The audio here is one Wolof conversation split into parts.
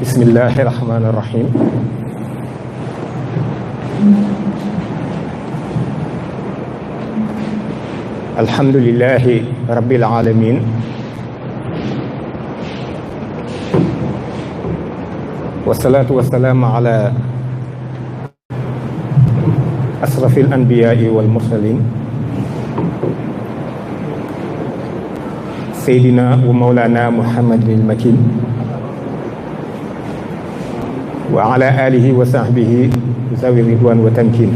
bismillahi rahmaani rahim. alhamdulillahi rabbil alamin. wasalaatu wasalaamu ala asrafil anbiyaai wal mursalin seydina wa mawlana muhammadin il makin wa ala alihi wa sahbihi zawi ridwan wa tamkin.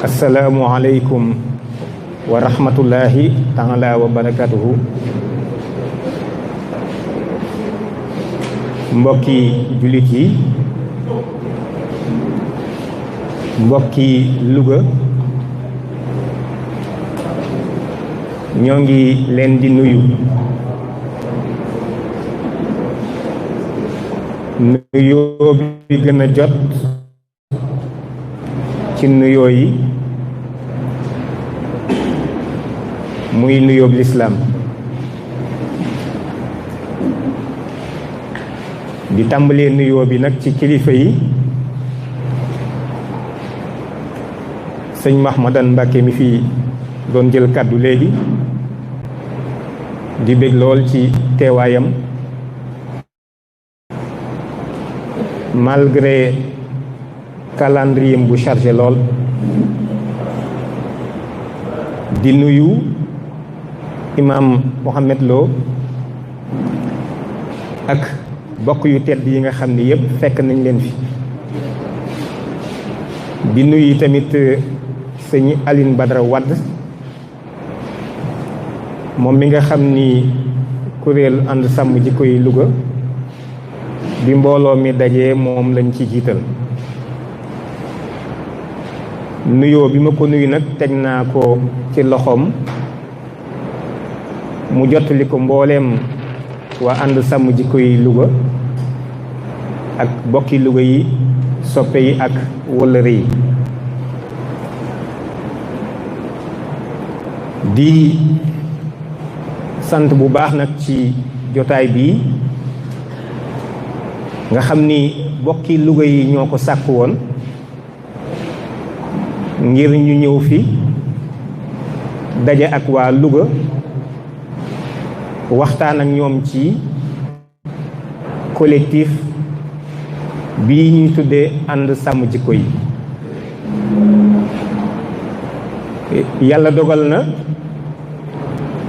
assalaamu aleykum wa rahmatullahi taala wa barakatuhu. mbokki jullit yi, mbokki Louga, ñoo ngi leen di nuyu nuyoo bi gën a jot ci nuyoo yi, muy nuyoo bi lislaam di tàmbalee nuyoo bi nag ci kilifa yi. sëñ Mahmadan Mbàkke mi fi doon jël kàddu léegi di bég lool ci teewaayam malgré calendrier bu chargé lool. di nuyu imam Mohamed Lo ak bokk yu tedd yi nga xam ni yëpp fekk nañ leen fi. di nuyu tamit sëñ Aline Badara Wade moom mi nga xam ni kuréel ànd sàmm jikko yi Louga bi mbooloo mi dajee moom lañ ci jiital. nuyoo bi ma ko nuyu nag teg naa ko ci loxoom mu jottali ko mbooleem waa ànd sàmm jikko yi Louga ak bokki Louga yi, soppe yi ak wëllëre yi. di sant bu baax nag ci jotaay bii nga xam ni bokki Louga yi ñoo ko sàkk woon ngir ñu ñëw fi daje ak waa Louga waxtaan ak ñoom ci collectif bii ñuy tuddee ànd sàmm jikko yi. yàlla dogal na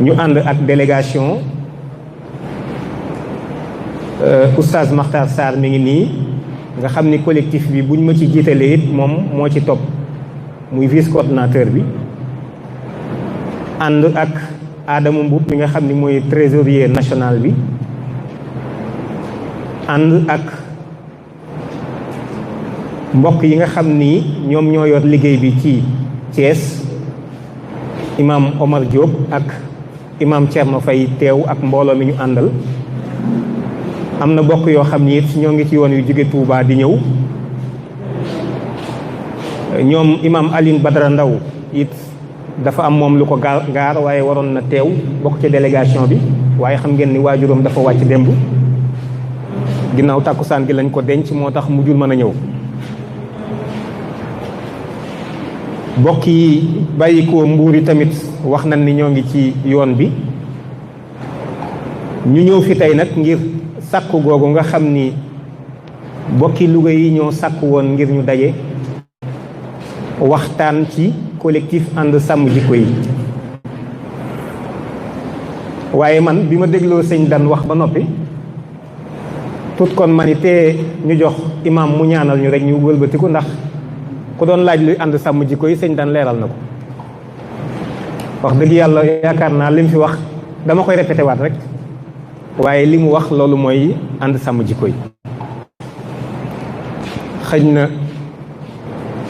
ñu ànd ak délégation oustaz Makhtar Sarr mi ngi nii nga xam ni collectif bi buñ ma ci jiitalee it moom moo ci topp muy vice coordinateur bi, ànd ak Adama Mboup mi nga xam ni mooy trésorier national bi, ànd ak mbokk yi nga xam ni ñoom ñoo yor liggéey bi ci Thiès, imam Omar Diop ak imam Thierno Faye teew ak mbooloo mi ñu àndal. am na bokk yoo xam ni it ñoo ngi ci yoon yu jóge Touba di ñëw. ñoom imam Aline Badara Ndaw it dafa am moom lu ko gaar waaye waroon na teew bokk ci délégation bi, waaye xam ngeen ni waajuram dafa wàcc démb, ginnaaw tàkkusaan gi lañ ko denc, moo tax mujjul mën a ñëw. bokk yi bàyyi ko Mbuur yi tamit wax nañ ni ñoo ngi ci yoon bi. ñu ñëw fi tey nag ngir sàkku googu nga xam ni bokki Louga yi ñoo sàkku woon ngir ñu daje waxtaan ci collectif ànd sàmm jikko yi. waaye man bi ma dégloo sëñ Dan wax ba noppi tut kon ma ni te ñu jox imam mu ñaanal ñu rek ñu wëlbatiku, ndax ku doon laaj luy ànd sàmm jikko yi sëñ Dan leeral na ko. wax dëgg yàlla yaakaar naa li mu fi wax dama koy répété waat rek, waaye li mu wax loolu mooy ànd sàmm jikko yi. xëj na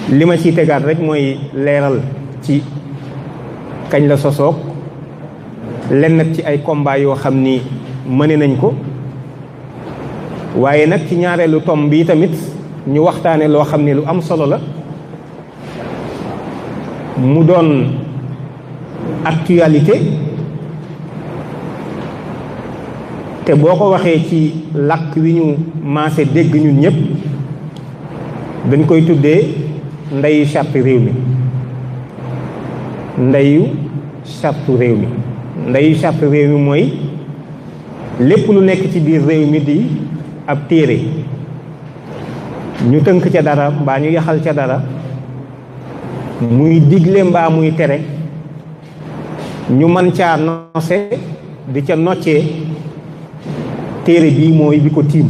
li ma ciy tegaat rek mooy leeral ci kañ la sosoog lenn ci ay combat yoo xam ni mëne nañ ko, waaye nag ci ñaareelu tomb bi tamit ñu waxtaane loo xam ni lu am solo la, mu doon actualité te boo ko waxee ci làkk wi ñu maase dégg ñun ñëpp dañ koy tuddee ndeyu charte réew mi. ndeyu charte réew mi ndeyu charte réew mi mooy lépp lu nekk ci biir réew mi di ab téere ñu tënk ca dara mbaa ñu yaxal ca dara muy digle mbaa muy tere ñu mën caa nose di ca noccee téere bii mooy bi ko tiim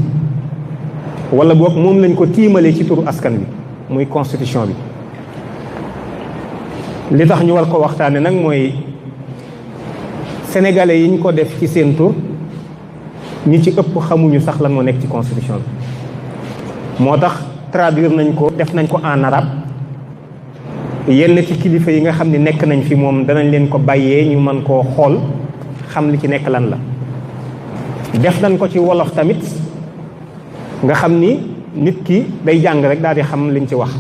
wala boog moom lañ ko tiimale ci turu askan bi muy constitution bi. li tax ñu war ko waxtaane nag mooy sénégalais yi ñu ko def ci seen tur ñi ci ëpp xamuñu sax lan moo nekk ci constitution bi moo tax traduire nañ ko def nañ ko en arabe yenn ci kilifa yi nga xam ni nekk nañ fi moom danañ leen ko bàyyee ñu mën koo xool xam li ci nekk lan la. def nañ ko ci wolof tamit nga xam ni nit ki day jàng rek daal di xam liñ ci wax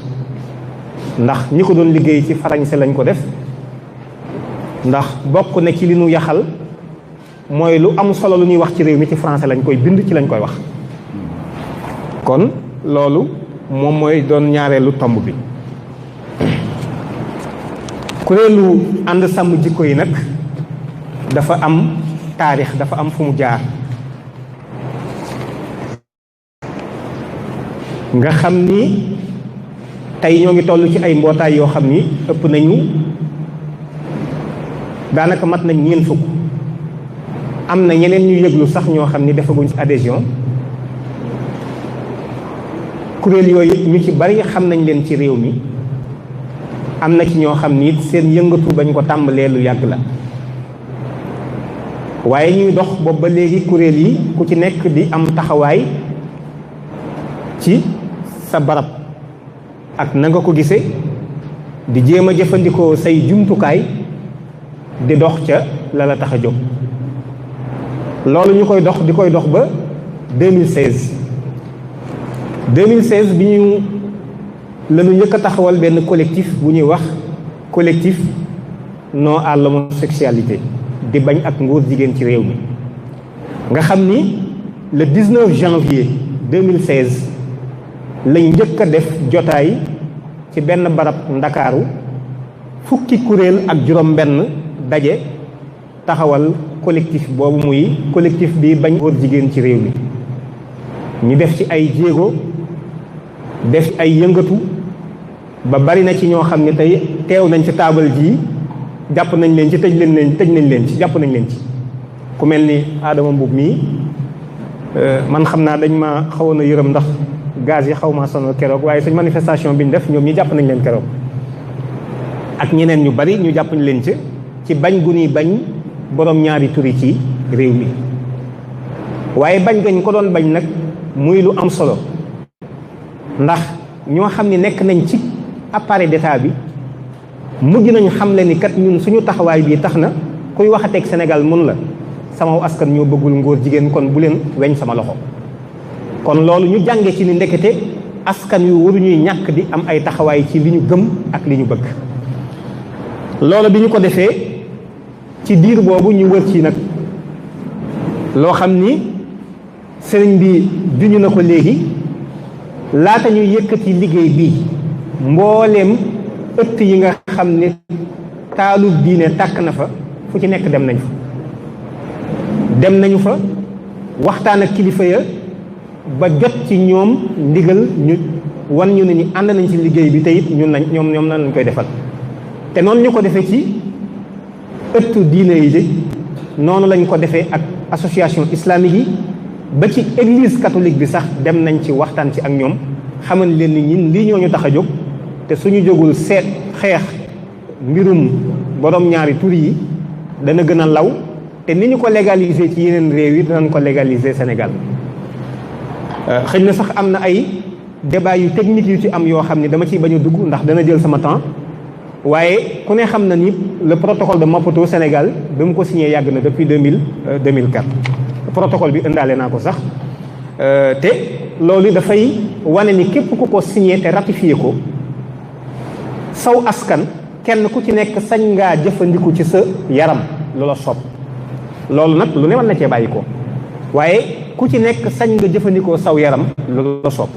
ndax ñi ko doon liggéey ci français lañ ko def ndax bokk na ci li nu yaxal mooy lu am solo lu ñuy wax ci réew mi ci français lañ koy bind ci lañ koy wax. kon loolu moom mooy doon ñaareelu tomb bi. kuréelu ànd sàmm jikko yi nag dafa am taarix dafa am fu mu jaar nga xam ni tey ñoo ngi toll ci ay mbootaay yoo xam ni ëpp nañu daanaka mat nañ ñeent fukk. am na ñeneen ñu yëglu sax ñoo xam ni defaguñ ci adhésion. kuréel yooyu ñu ci bari xam nañ leen ci réew mi am na ci ñoo xam ni seen yëngatu bañ ko tàmbalee lu yàgg la waaye ñuy dox boobu ba léegi kuréel yi ku ci nekk di am taxawaay ci sa barab ak na nga ko gisee di jéem a jëfandikoo say jumtukaay di dox ca la la tax a jóg. loolu ñu koy dox di koy dox ba 2016 bi ñu lañu njëkk a taxawal benn collectif bu ñuy wax collectif non à l'homosexualité di bañ ak ngóor jigéen ci réew mi nga xam ni le 19 janvier 2016 lañ njëkk a def jotaay ci benn barab ndakaaru fukki kuréel ak juróom benn daje taxawal collectif boobu muy collectif bi bañ ngóor jigéen ci réew mi ñu def ci ay jéego def ay yëngatu ba bari na ci ñoo xam ne tey teew nañ ci taabal ji jàpp nañ leen ci tëj nañ leen ci jàpp nañ leen ci ku mel ni Adama Mbub mii man xam naa dañ ma xawoon a yërëm ndax gaz yi xaw maa sonal keroog waaye suñ manifestation bi ñu def ñoom ñi jàpp nañ leen keroog ak ñeneen ñu bari ñu jàpp nañ leen ci bañ gu ñuy bañ borom ñaari turi ci réew mi waaye bañ gañ ko doon bañ nag muy lu am solo ndax ñoo xam ne nekk nañ ci appareil d'état bi mujj nañu xam le ni kat ñun suñu taxawaay bii tax na kuy waxateeg Sénégal mun la sama askan ñoo bëggul ngóor jigéen kon bu leen weñ sama loxo. kon loolu ñu jànge ci ni ndekete askan yu waruñuy ñàkk di am ay taxawaay ci li ñu gëm ak li ñu bëgg. loolu bi ñu ko defee ci diir boobu ñu wër ci nag loo xam ni sëriñ bi juñu na ko léegi laata ñuy yëkkati liggéey bii mbooleem ëtt yi nga xam ne taalub diine tàkk na fa fu ci nekk dem nañu fa waxtaan ak kilifa ya ba jot ci ñoom ndigal ñu wan ñu ne ni ànd nañ ci liggéey bi te it ñoom lañ koy defal te noonu ñu ko defee ci ëttu diine yi de noonu lañ ko defee ak association islamique yi ba ci église catholique bi sax dem nañ ci waxtaan ci ak ñoom xamal leen ni ñun lii ñoo ñu tax a jóg te suñu jógul seet xeex mbirum borom ñaari tur yi dana gën a law te ni ñu ko légaliser ci yeneen réew yi danañ ko légaliser Sénégal. xëy na sax am na ay débat yu technique yu ci am yoo xam ne dama ciy bañ a dugg ndax dana jël sama temps waaye ku ne xam na ni le protocole de Maputo Sénégal ba mu ko signé yàgg na depuis 2004 protocole bi ëndaale naa ko sax te loolu dafay wane ni képp ku ko signé te ratifié ko saw askan kenn ku ci nekk sañ ngaa jëfandiku ci sa yaram loola sopp loolu nag lu ne war na cee bàyyi ko waaye ku ci nekk sañ nga jëfandikoo saw yaram lu la soob.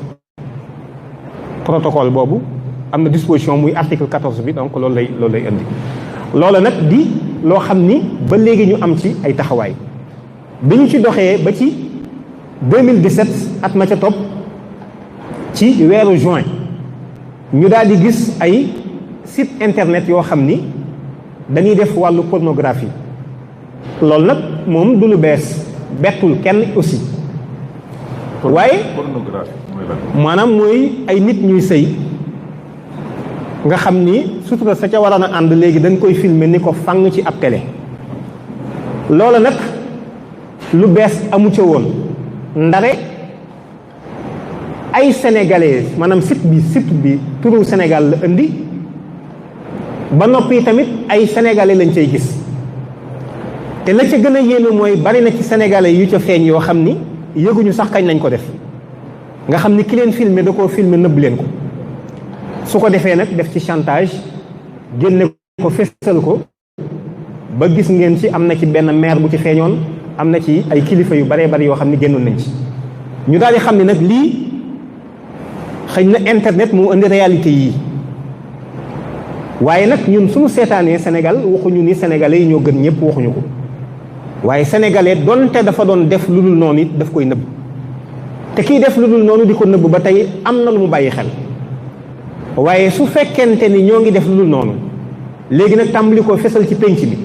protocole boobu am na disposition muy article 14 bi, donc loolu lay indi. loola nag di loo xam ni ba léegi ñu am ci ay taxawaay bi ñu ci doxee ba ci 2017 at ma ca topp ci weeru juin ñu daal di gis ay site internet yoo xam ni dañuy def wàllu pornographie. loolu nag moom du lu bees, bettul kenn aussi. waaye pornographie mooy lan? maanaam mooy ay nit ñuy sëy nga xam ni sutura sa ca waroon a ànd léegi dañ koy filmer ni ko fang ci ab télé. loola nag lu bees amu ca woon, ndare ay sénégalais maanaam site bi turu Sénégal la indi ba noppi tamit ay sénégalais lañ cay gis. te la ca gën a yéeme mooy bari na ci sénégalais yu ca feeñ yoo xam ni yëguñu sax kañ lañ ko def, nga xam ni ki leen filmer da koo filmer nëbb leen ko. su ko defee nag def ci chantage, génne ko fésal ko ba gis ngeen ci am na ci benn maire bu ci feeñoon, am na ci ay kilifa yu baree bari yoo xam ni génnoon nañ ci. ñu daal di xam ni nag lii xëy na internet moo indi réalité yii. waaye nag ñun suñu seetaanee Sénégal waxuñu ni sénégalais yi ñoo gën ñëpp, waxuñu ko. waaye sénégalais donte dafa doon def lu dul noonu it daf koy nëbb, te kiy def lu dul noonu di ko nëbb ba tey am na lu mu bàyyi xel. waaye su fekkente ni ñoo ngi def lu dul noonu léegi nag tàmbali ko fesal ci penc bi,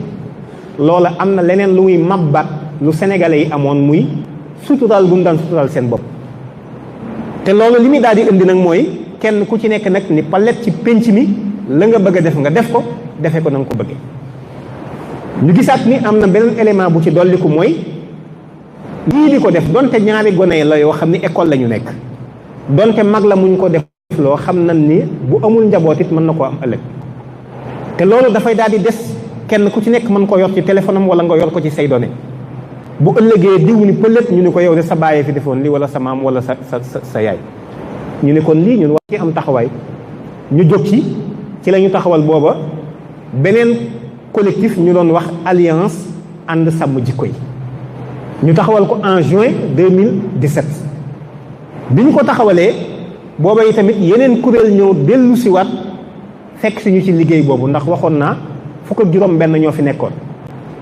loola am na leneen lu muy mabbaat lu sénégalais yi amoon, muy suturaal bu mu daan suturaal seen bopp. te loolu li muy daal di indi nag mooy kenn ku ci nekk nag ni palet ci penc mi la nga bëgg a def nga def ko, defee ko na nga ko bëggee. ñu gisaat ni am na beneen élément bu ci dolliku mooy lii di ko def donte ñaari gone la yoo xam ni école la ñu nekk, donte mag la muñ ko def loo xam nañ ni bu amul njaboot it mën na koo am ëllëg. te loolu dafay daal di des kenn ku ci nekk mën ko yor ci téléphone am wala nga yor ko ci say données. bu ëllëgee diw ni pëlët ñu ni ko yow de sa baay fi defoon lii wala sa maam wala sa yaay. ñu ne kon lii ñun war ci am taxawaay. ñu jóg ci la ñu taxawal booba beneen collectif ñu doon wax alliance ànd sàmm jikko yi. ñu taxawal ko en juin 2017. bi ñu ko taxawalee booba yi tamit yeneen kuréel ñëw dellu si waat fekk si ñu ci liggéey boobu, ndax waxoon naa fukk ak juróom benn ñoo fi nekkoon.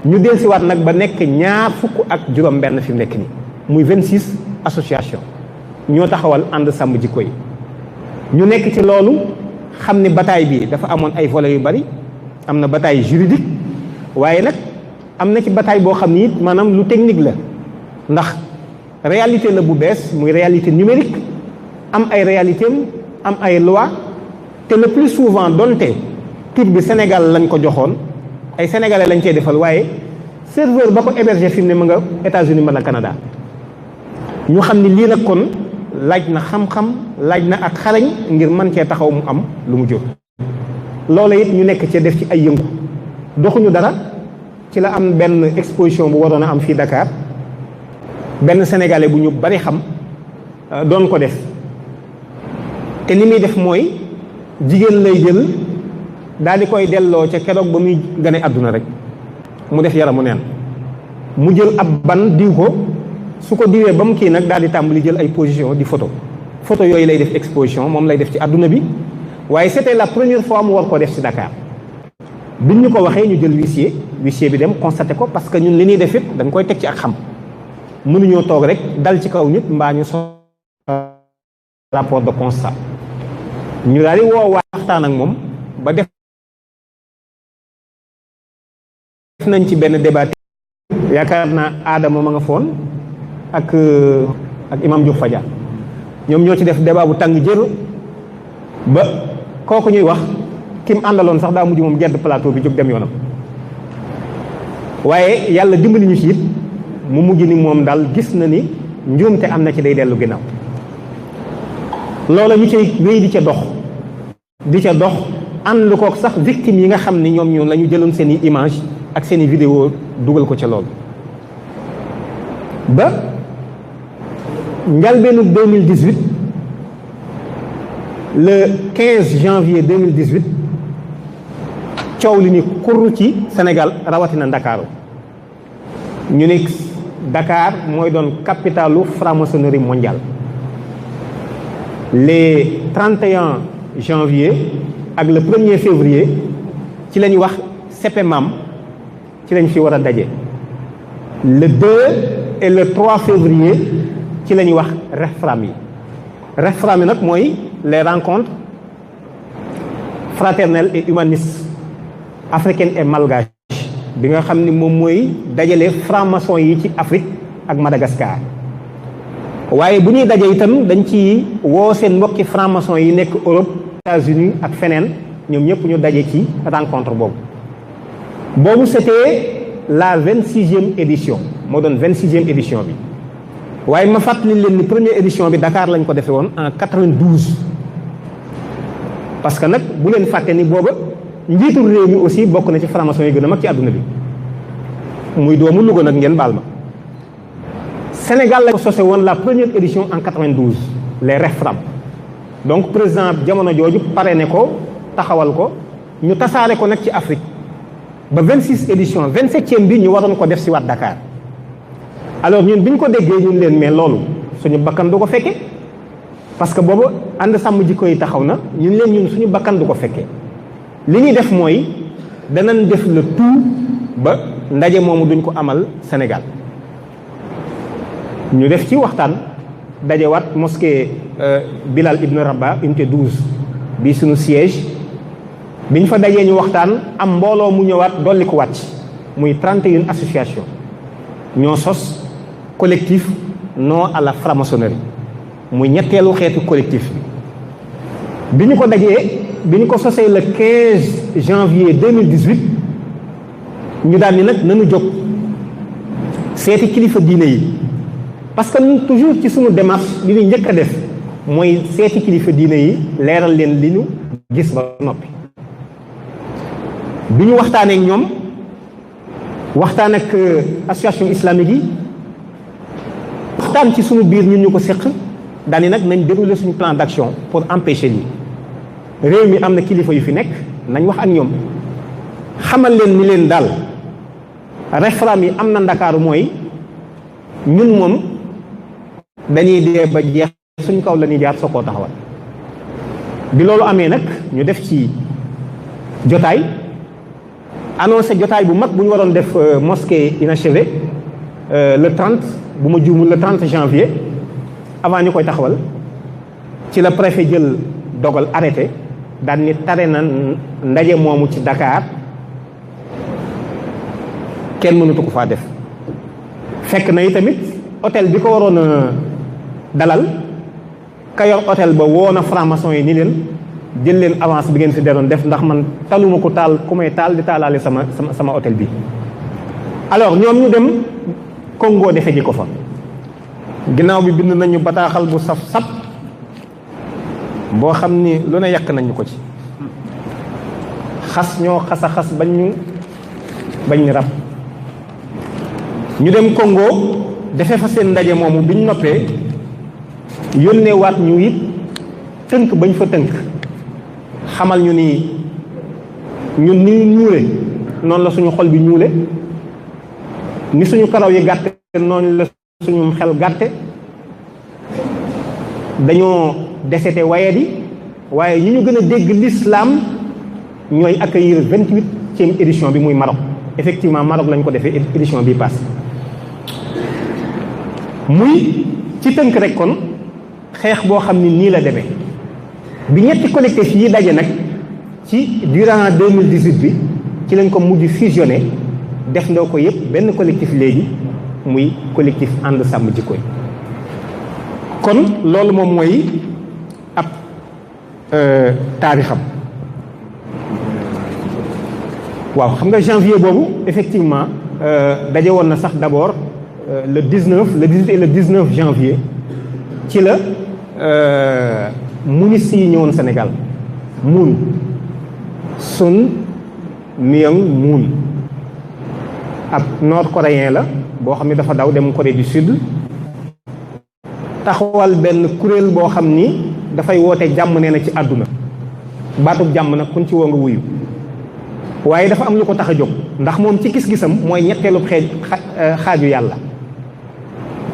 ñu dellu si waat nag ba nekk ñaar fukk ak juróom benn fi mu nekk nii, muy 26 association ñoo taxawal ànd sàmm jikko yi. ñu nekk ci loolu xam ni bataille bi dafa amoon ay volets yu bari. am na bataille juridique, waaye nag am na ci bataille boo xam ni it maanaam lu technique la, ndax réalité la bu bees muy réalité numérique, am ay réalité am ay loi. te le plus souvent donte tur bi Sénégal lañ ko joxoon, ay sénégalais lañ cey defal, waaye serveur ba ko héberger fi mu ne ma nga États-Unis ma la Canada. ñu xam ni lii nag kon laaj na xam-xam, laaj na ak xarañ ngir mën cee taxaw mu am lu mu jur. loola it ñu nekk ci def ci ay yëngu, doxuñu dara ci la am benn exposition bu waroon a am fii Dakar, benn sénégalais bu ñu bari xam doon ko def. te li muy def mooy jigéen lay jël daal di koy delloo ca keroog ba muy gane àdduna rek, mu def yaramu neen, mu jël ab ban diw ko, su ko diwee ba mu kii nag daal di tàmbali jël ay position di photo yooyu lay def exposition, moom lay def ci àdduna bi. waaye c'était la première fois mu war koo def ci Dakar. biñ ñu ko waxee ñu jël huissier bi dem constaté ko, parce que ñun li ñuy def it dañ koy teg ci ak xam. mënuñoo toog rek dal ci kaw nit mbaa ñu so rapport de constat. ñu daal di woo waxtaan ak moom ba def nañ ci benn débat. yaakaar naa Adama ma nga foon ak Imam Diouf Fadia, ñoom ñoo ci def débat bu tàng jër ba kooku ñuy wax kim àndaloon sax daa mujj moom gedd plateau bi jóg dem yoonam. waaye yàlla dimbali ñu ci it mu mujj ni moom daal gis na ni njuumte am na ci, day dellu ginnaaw. loola ñu cay wéy di ca dox ànd kook sax victime yi nga xam ni ñoom ñoom la ñu jëloon seen i image ak seen i vidéo dugal ko ca loolu. ba njalbeenu 2018 le 15 janvier 2018 coow li ni kurru ci Sénégal rawatina Ndakaaru. ñu ne Dakar mooy doon capitalu franc-maçonnerie mondiale. Les 31 janvier ak le 1er février ci la ñuy wax CPMAM ci lañ fi war a daje. Le 2 et le 3 février ci la ñuy wax REFRAM yi. REFRAM yi nag mooy les rencontres fraternelles et humanistes africaines et malgaches bi nga xam ni moom mooy dajale franc-maçon yi ci Afrique ak Madagascar. waaye bu ñuy daje itam dañ ci woo seen mbokki franc-maçon yi nekk Europe, États-Unis ak feneen ñoom ñëpp ñu daje ci rencontre boobu. boobu c'était la 26e édition moo doon 26e édition bi. waaye ma fàttali leen ni première édition bi Dakar lañ ko defee woon en 92 parce que nag bu leen fàtte ni booba njiitu réew mi aussi bokk na ci franc-maçon yi gën a mag ci àdduna bi muy doomu Louga nag ngeen baal ma. Sénégal la ko sosé woon la première édition en 92 les REFRAM donc président jamono jooju parrainé ko taxawal ko ñu tasaare ko nag ci Afrique ba 26 édition 27e bi ñu waroon ko def si waat Dakar. alors ñun bi ñu ko déggee ñun leen mais loolu suñu bakkan du ko fekkee parce que boobu ànd sàmm jikko yi taxaw na ñun leen ñun suñu bakkan du ko fekkee li ñuy def mooy danañ def le tout ba ndaje moomu duñ ko amal Sénégal. ñu def ci waxtaan dajewaat mosquée Bilal Ibn Rabah unité 12 bi suñu siège biñ fa dajee ñu waxtaan am mbooloo mu ñëwaat dolli ko wàcc muy 31 association ñoo sos collectif non à la franc-maçonnerie muy ñetteelu xeetu collectif bi ñu ko dajee bi ñu ko sosee le 15 janvier 2018 ñu daal ni nag nañu jóg seeti kilifa diine yi parce que ñun toujours ci suñu démarche li ñu njëkk a def mooy seeti kilifa diine yi leeral leen li ñu gis ba noppi. bi ñu waxtaanee ak ñoom waxtaan ak association islamique yi waxtaan ci suñu biir ñun ñu ko seq daani nag nañ dérouler suñu plan d'action pour empêcher lii réew mi am na kilifa yu fi nekk nañ wax ak ñoom xamal leen ni leen daal REFRAM yi am na Ndakaaru mooy ñun moom dañuy dee ba jeex suñ kaw la ñuy jaar soo koo taxawal. bi loolu amee nag ñu def ci jotaay annoncé jotaay bu mag bu ñu waroon def mosquée inachevée le 30 bu ma juumul le 30 janvier avant ñu koy taxawal ci la préfet jël dogal arrêté daal ni tare na ndaje moomu ci Dakar kenn mënatu ko faa def. fekk na tamit hôtel bi ko waroon a dalal ka yor hôtel ba woo na franc-maçon yi ni leen jël leen avance bi ngeen fi deroon def ndax man taluma ko taal ku may taal di taalaale sama hôtel bi. alors ñoom ñu dem Congo defe ji ko fa ginnaaw bi bind nañu bataaxal bu saf boo xam ni lu ne yàq nañu ko ci xas ñoo xas a xas bañ ni rab. ñu dem Congo defee fa seen ndaje moomu bi ñu noppee yónnee waat ñu it tënk bañ fa tënk xamal ñu ni ñun ni ñu ñuule noonu la suñu xol bi ñuule ni suñu karaw yi gàtte noonu la suñu xel gàtte dañoo desete wayadi waaye ñi ñu gën a dégg l'islam ñooy accueillir 28e édition bi muy Maroc effectivement Maroc lañ ko defee édition bi passé muy ci tënk rek kon xeex boo xam ni nii la demee bi ñetti collectif yi daje nag ci durant 2018 bi ci lañ ko mujj fusionné def ndoo ko yëpp benn collectif léegi muy collectif ànd sàmm jikko yi kon loolu moom mooy ab taarixam. waaw xam nga janvier boobu effectivement daje woon na sax d'abord le 18 et le 19 janvier ci la ministres yi ñëwoon Sénégal Moon Sun Myung Moon ab nord-coréen la boo xam ne dafa daw dem Corée du Sud taxawal benn kuréel boo xam ni dafay woote jàmm nee na ci àdduna baatub jàmm nag kun ci woo nga wuyu waaye dafa am lu ko tax a jóg ndax moom ci gis-gisam mooy ñetteelu xaaju yàlla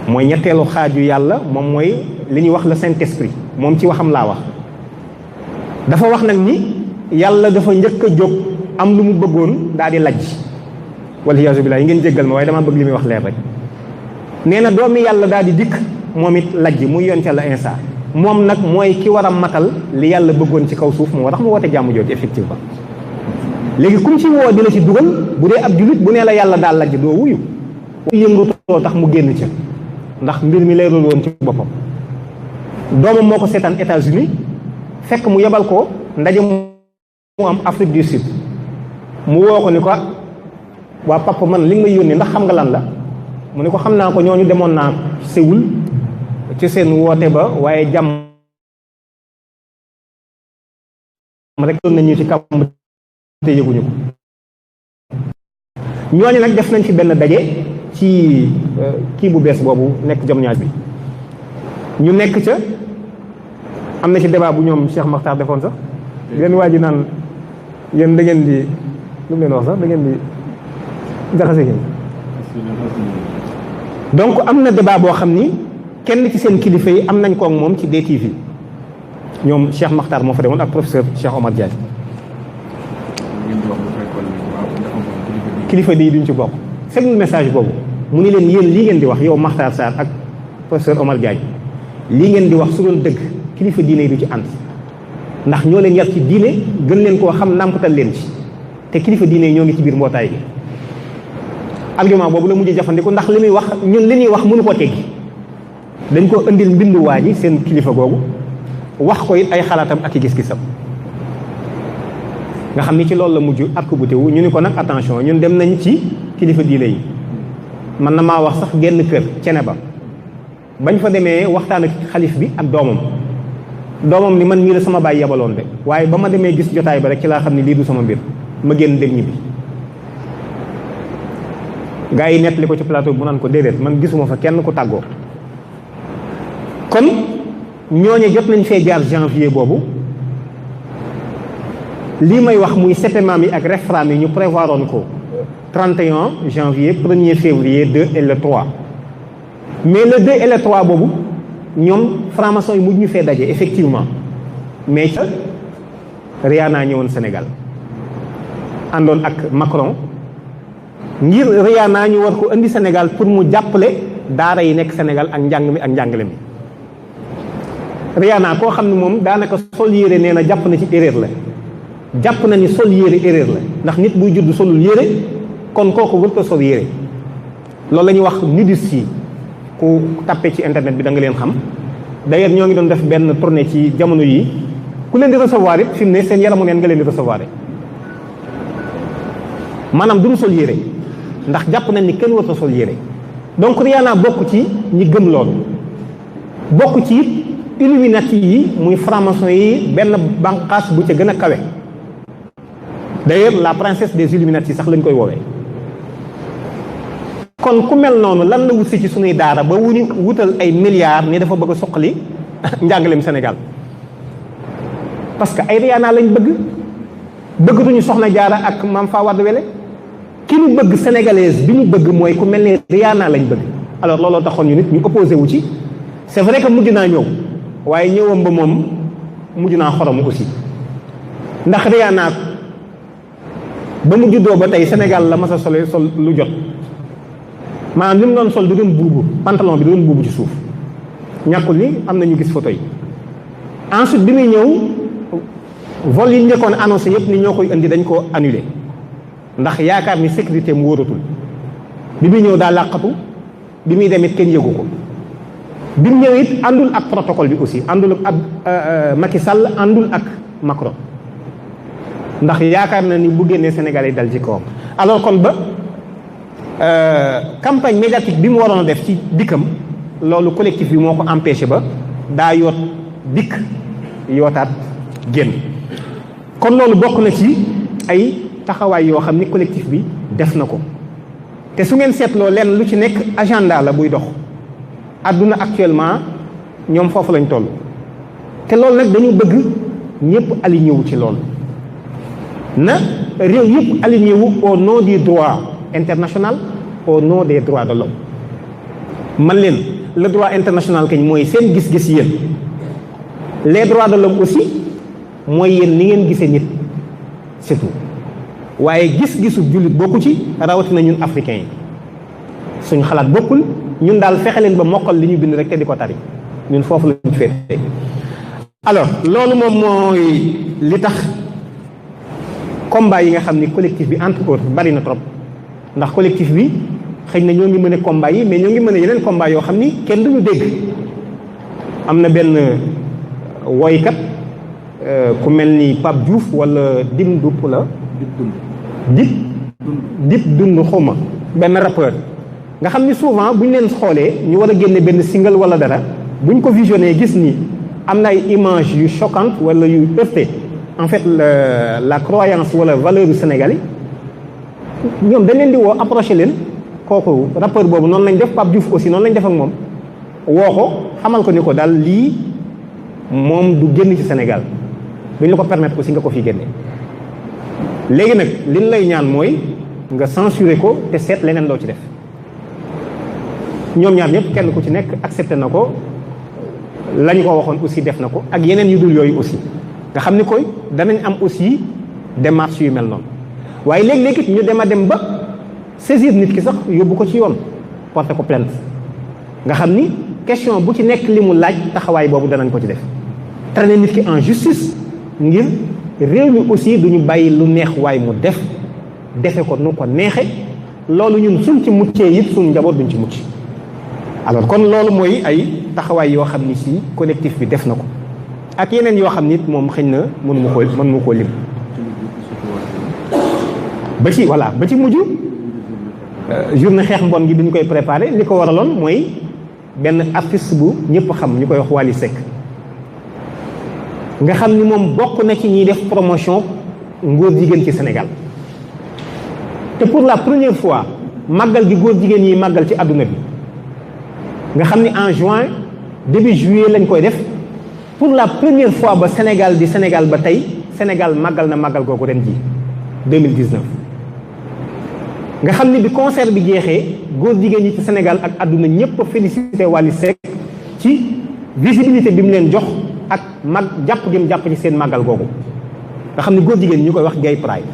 mooy ñetteelu xaaju yàlla moom mooy li ñuy wax le Saint-Esprit moom ci waxam laa wax dafa wax nag ni yàlla dafa njëkk a jóg am lu mu bëggoon daal di lajj waliyaasu billaah yi ngeen jéggal ma waaye dama bëgg li muy wax leer rek nee na doomi yàlla daal di dikk moom it lajj muy yonent Yàlla Iisaa moom nag mooy ki war a matal li yàlla bëggoon ci kaw suuf moo tax mu woote jàmm jooju effectivement léegi kum ci woo di la ci dugal bu dee ab jullit bu nee la yàlla daal lajj doo wuyu yëngatoo tax mu génn ca ndax mbir mi leerul woon ci boppam doomam moo ko seetaan États-Unis fekk mu yebal ko ndaje mu am Afrique du Sud mu woo ko ni ko waa papa man li nga may yónnee ndax xam nga lan la mu ne ko xam naa ko ñooñu demoon naa Séoul ci seen woote ba waaye jàmm rek doon nañu ci kam te yëguñu ko ñooñu nag def nañ fi benn daje ci kii bu bees boobu nekk Diamniadio bi ñu nekk ca am na ci débat bu ñoom Cheikh Makhtar defoon sax leen waa ji naan yéen da ngeen di lu mu leen wax sax da ngeen di jaxase gi donc am na débat boo xam ni kenn ci seen kilifa yi am nañ ko ak moom ci DTV ñoom Cheikh Makhtar moo fa demoon ak professeur Cheikh Omar Diagne kilifa di duñ ci bokk seetlu message boobu mu ni leen yéen lii ngeen di wax yow Makhtar Sarr ak professeur Omar Diagne lii ngeen di wax su doon dëgg kilifa diine yi du ci ànd ndax ñoo leen yar ci diine gën leen koo xam nàmpatal leen ci te kilifa diine yi ñoo ngi ci biir mbootaay gi argument boobu la mujj jëfandiku ndax li muy wax ñun li ñuy wax mënu ko teggi dañ ko indil mbindu waa ji seen kilifa googu wax ko it ay xalaatam ak i gis-gisam nga xam ni ci loolu la mujj ak bu tewu ñu ni ko nag attention ñun dem nañ ci kilifa diine yi man na maa wax sax genn kër cene ba bañ fa demee waxtaan ak xalif bi ak doomam ni man mii la sama baay yabaloon de waaye ba ma demee gis jotaay ba rek ci laa xam ni lii du sama mbir ma génn dem ñibbi gaa yi nettali ko ci plateau bu naan ko déedéet man gisuma fa kenn ku tàggoo kon ñooñe jot nañ fee jaar janvier boobu lii may wax muy septembre yi ak refram yi ñu prévoiroon ko 31 janvier 1er février 2 et le 3 mais le 2 et le 3 boobu ñoom franc-maçon yi mujj ñu fee daje effectivement mais ca Rihanna ñëwoon Sénégal àndoon ak Macron ngir Rihanna ñu war ko indi Sénégal pour mu jàppale daara yi nekk Sénégal ak njàng mi ak njàngale mi Rihanna koo xam ne moom daanaka sol yére nee na jàpp na ci erreur la jàpp na ni sol yére erreur la ndax nit buy judd solul yére kon kooku wër ko sol yére loolu la ñuy wax nudistes yi ku tàppe ci internet bi da nga leen xam d'ailleurs ñoo ngi doon def benn tournée ci jamono yi ku leen di recevoir it fi mu ne seen yaramu neen nga leen di recevoir maanaam duñu sol yére ndax jàpp nañ ni kenn warta sol yére donc Rihanna bokk ci ñi gëm loolu bokk ci it Illuminati yi muy franc-maçon yi benn banqaas bu ca gën a kawe d'ailleurs la princesse des Illuminati sax lañ koy woowee kon ku mel noonu lan la wutsi ci sunuy daara ba wutal ay milliards ni dafa bëgg a suqali njàngaleem Sénégal parce que ay Rihanna lañ bëggatuñu Soxna Jaara ak Mame Fa Wade Wele ki ñu bëgg sénégalaise bi ñu bëgg mooy ku mel ne Rihanna lañ bëgg alors looloo taxoon ñu nit ñu opposé wu ci c'est vrai que mujj naa ñëw waaye ñëwam ba moom mujj naa xorom aussi ndax Rihanna ba mu juddoo ba tey Sénégal la mas a sol lu jot maanaam li mu doon sol du doon buubu pantalon bi du doon buubu ci suuf ñàkkul ni am na ñu gis photo yi ensuite bi muy ñëw vol yi ñu njëkkoon annoncé yëpp ni ñoo koy indi dañ ko annulé ndax yaakaar ni sécurité mu wóoratul bi muy ñëw daa làqatu bi muy dem it kenn yëgu ko bi mu ñëw it àndul ak protocole bi aussi àndul ak Macky Sall àndul ak Macron ndax yaakaar na ni bu génnee Sénégal yi dal ci kawam alors kon ba campagne médiatique bi mu waroon a def ci dikkam loolu collectif bi moo ko empêché ba daa yoot dikk yootaat génn kon loolu bokk na ci ay taxawaay yoo xam ni collectif bi def na ko te su ngeen seetloo lenn lu ci nekk agenda la buy dox àdduna actuellement ñoom foofu lañ toll te loolu nag dañu bëgg ñëpp aligné wu ci loolu na réew yëpp aligné wu au nom du droit international au nom des droits de l'homme man leen le droit international kañ mooy seen gis-gis yéen les droits de l'homme aussi mooy yéen ni ngeen gisee nit c'est tout waaye gis-gisu jullit bokku ci rawatina ñun africains yi suñu xalaat bokkul ñun daal fexe leen ba mokkal li ñu bind rek te di ko tari ñun foofu lañu féete. alors loolu moom mooy li tax combat yi nga xam ni collectif bi entre autres bari na trop ndax collectif bi xëy na ñoo ngi mën a combat yi mais ñoo ngi mën a yeneen combat yoo xam ni kenn duñu dégg. am na benn woykat ku mel ni Pape Diouf wala Dim Dupp la Dip Dund xawma benn rappeur nga xam ni souvent bu ñu leen xoolee ñu war a génne benn single wala dara bu ñu ko visionné gis ni am na ay image yu choquante wala yu heurté en fait la croyance wala valeur du Sénégal yi ñoom dañ leen di woo approché leen kooku rappeur boobu noonu lañ def Pape Diouf aussi noonu lañ def ak moom woo ko xamal ko ni ko daal lii moom du génn ci Sénégal duñ la ko permettre aussi nga ko fi génne léegi nag liñ lay ñaan mooy nga censurer ko te seet leneen loo ci def ñoom ñaar ñëpp kenn ku ci nekk accepté na ko lañ ko waxoon aussi def na ko ak yeneen yu dul yooyu aussi nga xam ni koy danañ am aussi démarche yu mel noonu waaye léegi-léegi ñu dem a dem ba saisir nit ki sax yóbbu ko ci yoon porter ko plainte nga xam ni question bu ci nekk li mu laaj taxawaay boobu danañ ko ci def traîner nit ki en justice ngir réew mi aussi duñu bàyyi lu neex waay mu defe ko nu ko neexe loolu ñun suñ ci muccee it suñ njaboot duñ ci mucc alors kon loolu mooy ay taxawaay yoo xam ni si collectif bi def na ko ak yeneen yoo xam ni it moom xëy na mënuma koo lim ba ci mujj journée xeex mbon gi bi ñu koy préparé li ko waraloon mooy benn artiste bu ñëpp xam ñu koy wax Wally Seck nga xam ni moom bokk na ci ñiy def promotion ngóor jigéen ci Sénégal te pour la première fois màggal gi góor jigéen yi màggal ci àdduna bi nga xam ni en juin début juillet lañ koy def pour la première fois ba Sénégal di Sénégal ba tey Sénégal màggal na màggal googu ren ji 2019 nga xam ni bi concert bi jeexee góor jigéen ñi ci Sénégal ak àdduna ñëpp a félicité Wally Seck ci visibilité bi mu leen jox ak jàpp gi mu jàpp ci seen màggal googu nga xam ni góor jigéen ñi ñu koy wax gay pride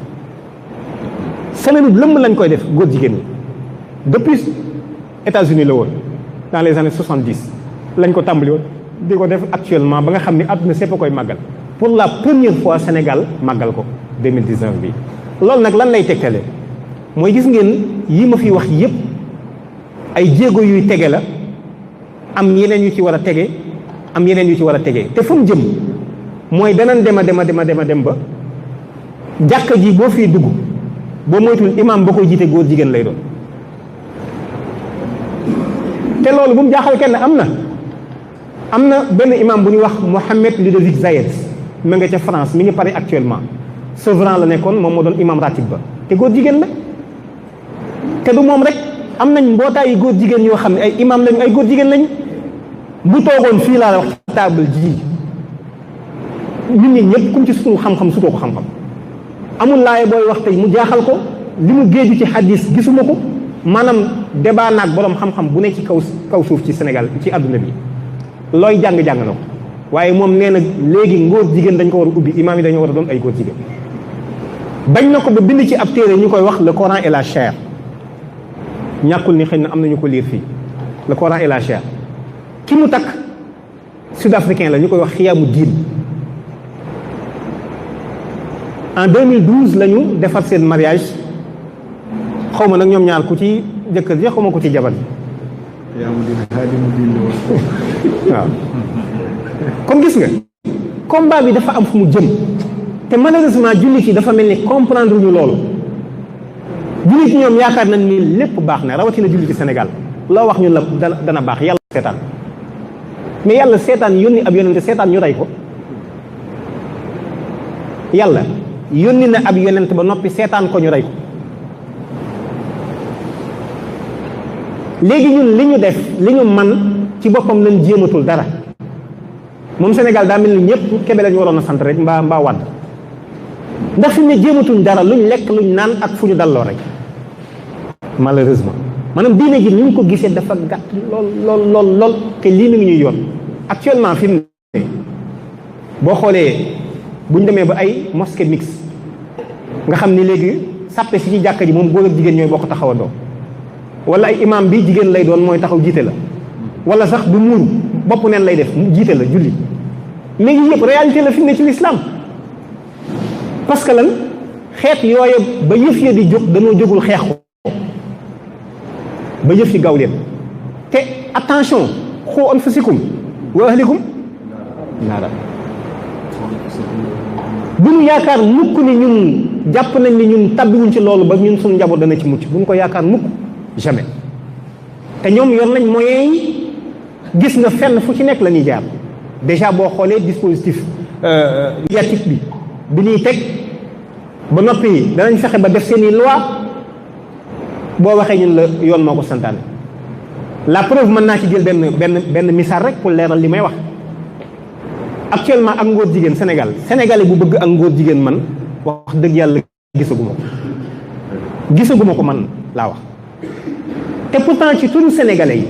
semaine lëmb lañ koy def góor jigéen ñi depuis États-Unis la woon dans les années 70 lañ ko tàmbali woon di ko def actuellement ba nga xam ni àdduna sépp a koy màggal pour la première fois Sénégal màggal ko 2019 bi loolu nag lan lay tegtale mooy gis ngeen yi ma fi wax yépp ay jéego yuy tege la am yeneen yu ci war a tege am yeneen yu ci war a tege te fu mu jëm mooy danañ dem ba jàkka ji boo fii dugg boo moytul imam ba koy jiite góor jigéen lay doon te loolu bu mu jaaxal kenn am na benn imam bu ñuy wax Mohamed Ludovic Zayed ma nga ca France mi ngi Paris actuellement Sevran la nekkoon moom moo doon imam ratib ba te góor jigéen la te du moom rek am nañ mbootaayu góor jigéen yoo xam ne ay imam lañu ay góor jigéen lañu bu toogoon fii laa wax ci table ji ñun ñi ñëpp kum ci suñu xam-xam sutoo ko xam-xam amul laaye booy wax tey mu jaaxal ko li mu géeju ci xadis gisuma ko maanaam débat naag boroom xam-xam bu ne ci kaw suuf ci Sénégal ci àdduna bi looy jàng-jàng na ko waaye moom nee na léegi ngóor jigéen dañ ko war a ubbi imaam yi dañoo war a doon ay góor jigéen bañ na ko ba bind ci ab téere ñu koy wax le Coran et la chair ñàkkul ni xëy na am nañu ko liir fii le Coran et la chair ki mu takk sud-africain la ñu koy wax xiyaamu diin en 2012 la ñu defar seen mariage xaw ma nag ñoom ñaar ku ci jëkkër ji xaw ma ku ci jabar ji waaw kon gis nga combat bi dafa am fu mu jëm te malheureusement jullit yi dafa mel ni comprendre ñu loolu jullit yi ñoom yaakaar nañ ni lépp baax na rawatina jullit ci Sénégal loo wax ñu la dana baax yàlla seetaan mais yàlla seetaan yónni ab yonente seetaan ñu rey ko yàlla yónni na ab yonent ba noppi seetaan ko ñu rey ko léegi ñun li ñu def li ñu man ci boppam lañ jéematul dara moom Sénégal daa mel ni ñëpp Kébé lañu waroon a sant rek mbaa wàdd ndax fi mu ne jéematuñ dara luñ lekk luñ naan ak fu ñu dalloo rek malheureusement maanaam diine ji ni ñu ko gisee dafa gàtt lool te lii mi ngi ñuy yoon actuellement fi mu ne boo xoolee bu ñu demee ba ay mosquée mixte nga xam ni léegi sàppe si ci jàkka ji moom góor ak jigéen ñooy bokk taxawandoo wala ay imam bi jigéen lay doon mooy taxaw jiite la wala sax du muuru bopp neen lay def jiite la julli mais yii yëpp réalité la fi mu ne ci l'islam parce que lan xeet yooye ba yëf ya di jóg dañoo jógul xeex ko ba yëf yi gaaw leen te attention xoo anfusikum wa ahlikum naara bu ñu yaakaar mukk ni ñun jàpp nañ ni ñun tabbiwuñ ci loolu ba ñun suñu njaboot dana ci mucc bu ñu ko yaakaar mukk jamais te ñoom yor nañ moyens yi gis nga fenn fu ci nekk la ñuy jaar déjà boo xoolee dispositif médiatique bi ñuy teg ba noppi danañ fexe ba def seeni loi boo waxee ñun la yoon moo ko santaane la preuve mën naa ci jël benn misaal rek pour leeral li may wax actuellement ak ngóor jigéen sénégalais bu bëgg ak ngóor jigéen man wax dëgg yàlla gisaguma ko man laa wax te pourtant ci turu sénégalais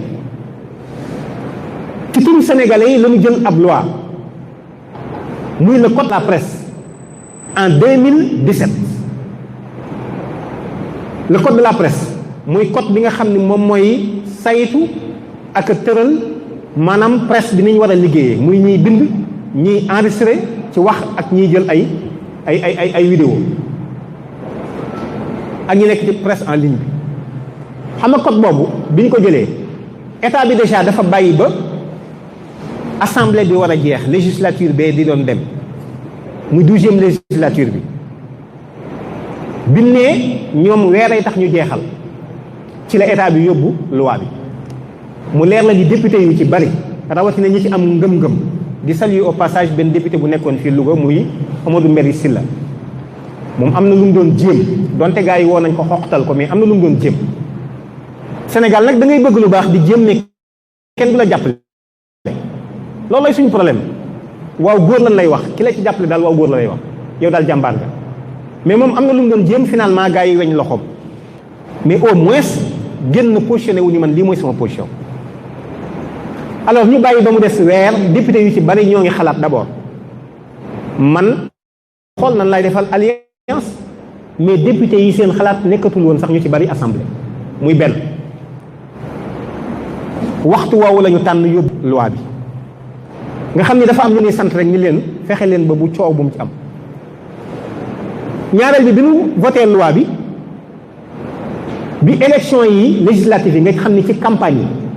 yi la ñu jël ab loi muy le code de la presse en 2017 le code de la presse muy code bi nga xam ne moom mooy saytu ak tëral maanaam presse bi ni ñu war a liggéeyee muy ñiy bind ñiy enregistré ci wax ak ñiy jël ay vidéo ak ñi nekk ci presse en ligne bi xam nga code boobu bi ñu ko jëlee état bi déjà dafa bàyyi ba assemblée bi war a jeex législature bee di doon dem muy 12e législature bi ne ñoom weeray tax ñu jeexal ci la état bi yóbbu loi bi mu leer la ni député yu ci bari rawatina ñi ci am ngëm-ngëm di saluer au passage benn député bu nekkoon fii Louga muy Amadou Mbéri Sylla moom am na lu mu doon jéem donte gars yi woo nañ ko xoqtal ko mais am na lu mu doon jéem Sénégal nag da ngay bëgg lu baax di jéem ne kenn du la jàppale loolu lay suñu problème waaw góor lan lay wax ki la ci jàppale daal waaw góor la lay wax yow daal jàmbaar nga mais moom am na lu mu doon jéem finalement gars yi weñ loxoom mais au moins génn positionné wu ñu man lii mooy sama position. alors ñu bàyyi ba mu des weer député yu ci bari ñoo ngi xalaat d'abord man xool nan lay defal alliance mais député yi seen xalaat nekkatul woon sax ñu ci bari assemblée muy benn waxtu woowu la ñu tànn yóbbu loi bi nga xam ni dafa am lu ñuy sant rek ni leen fexe leen ba bu coow bu mu ci am ñaareel bi ñu voté loi bi élection yi législative yi nga xam ni ci campagne yi